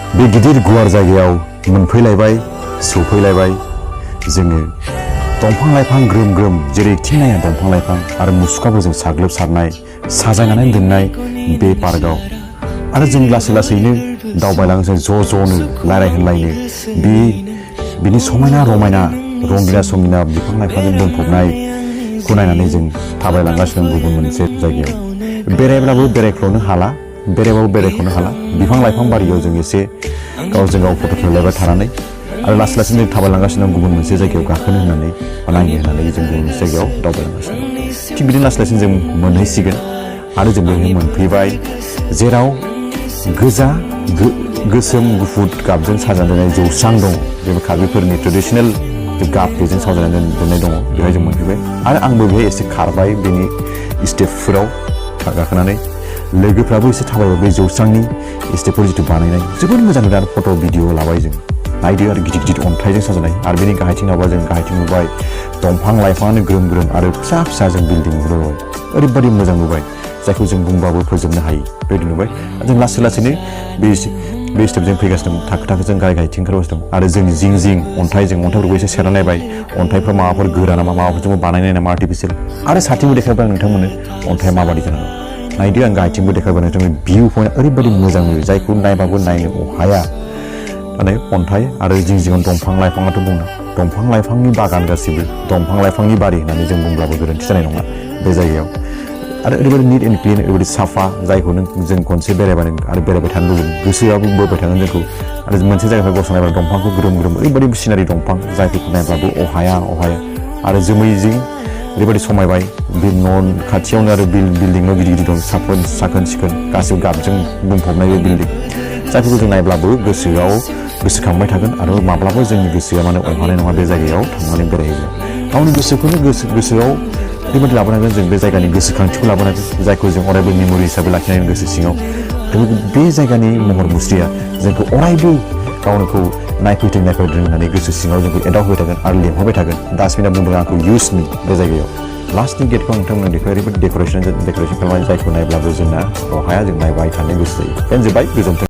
बे गिदिर गुवार जायगायाव मोनफैलायबाय सौफैलायबाय जोङो दंफां लाइफां ग्रोम ग्रोम जेरैथिं नाया दंफां लाइफां आरो मुसुखाफोरजों साग्लोबसारनाय साजायनानै दोननाय बे पार्कआव आरो जों लासै लासैनो दावबायलांसै ज'नो रायलायहोलायनो बिनि समायना रमायना रंगिना संगिना बिफां लाइफांजों बुंफबनायखौ नायनानै जों थाबायलांगासिनो गुबुन मोनसे जायगायाव बेरायब्लाबो बेरायख'नो हाला बिफां लाइफां बारियाव जों एसे गावजों गाव फट' खेबलायबाय थानानै आरो लासै लासै जों थाबायलांगासिनो गुबुन मोनसे जायगायाव गाखोनो होननानै नायनो होननानै जों गुबुन मोनसे जायगायाव दावबायलांगासिनो थिग बिदिनो लासै लासै जों मोनहैसिगोन आरो जों बेवहाय मोनफैबाय जेराव गोजा गोसोम गुफुर गाबजों साजायनाय जौस्रां दं जेनेबा कार्बिफोरनि ट्रेडिसनेल गाब बेजों साजायनानै दोननाय दङ बेवहाय जों मोनफैबाय आरो आंबो बेहाय एसे खारबाय बेनि स्टेपफोराव गाखोनानै लोगोफ्राबो एसे थाबायबाय बे जौस्रांनि स्टेपफोर जिथु बानायनाय जोबोद मोजां नुदों आरो फट' भिडिअ लाबाय जों नायदो आरो गिदिर गिदिर अन्थाइजों साजायनाय आरो बेनि गाहायथिं नावबा जों गाहायथिं नुबाय दंफां लाइफाङानो ग्रोम ग्रोम आरो फिसा फिसा जों बिल्डिं नुबाय ओरैबायदि मोजां नुबाय जायखौ जों बुंबाबो फोजोबनो हायो बेबायदि नुबाय जों लासै लासैनो बे स्टेपजों फैगासिनो दं थाखो जों गाहायथिं ओंखारगासिनो दं आरो जोंनि जिं अन्थाइफोरखौ एसे सेरना नायबाय अन्थाइफ्रा माबाफोर गोरा नामा माबाफोरजोंबो बानायनाय नामा आर्टिफिसियेल आरो साथिंबो देखायबाय आं नोंथांमोननो अन्थाइया माबादि जानांगौ नायदो आं गाहायथिंबो देखायबाय नोंथांमोन भिउ पइन्ट ओरैबायदि मोजां नुयो जायखौ नायबाबो नायनो हाया माने अन्थाइ आरो जिं दंफां लाइफाङाथ' बुंनो दंफां लाइफांनि बागान गासिबो दंफां लाइफांनि बारि होननानै जों बुंब्लाबो गोरोन्थि जानाय नङा बे जायगायाव आरो ओरैबायदि निट एन्ड क्लिन ओरैबायदि साफा जायखौ जों खनसे बेरायबानो आरो बेरायबाय थानो लुबैयो गोसोआबो बोबाय थागोन जोंखौ आरो मोनसे जायगानिफ्राय गसंनायब्ला दंफांखौ ग्रोम ओरैबायदि सिनारि दंफां जायफोरखौ नायब्लाबो अहाया आरो जोमैजों ओरैबायदि समायबाय बे न' खाथियावनो आरो बिल्डिं न' गिदिर दं साखोन सिखोन गासिबो गाबजों बुंफबनाय बे बिल्डिं जायफोरखौ जों नायब्लाबो गोसोआव गोसोखांबाय थागोन आरो माब्लाबा जोंनि गोसोआ माने अहानाय नङा बे जायगायाव थांनानै बेरायहैब्ला गावनि गोसोखौनो गोसोआव ओरैबायदि लाबोनांगोन जों बे जायगानि गोसोखांथिखौ लाबोनांगोन जायखौ जों अरायबो मेम'रि हिसाबै लाखिनांगोन गोसो सिङाव बे जायगानि महर मुस्रिया जोंखौ अरायबो गावनोखौ नायफैथों होननानै गोसो सिङाव जोंखौ एदावहोबाय थागोन आरो लेंहरबाय थागोन डास्टबिना बुंदों आंखौ इउसनि बे जायगायाव लास्टनि गेटखौ नोंथांमोन बेखौ ओरैबायदि डेक'रेसन खालामनाय जायखौ नायब्लाबो जोंना अहाया जों नायबाय थानो गोसो जायो जोब्बाय गोजोन्थों।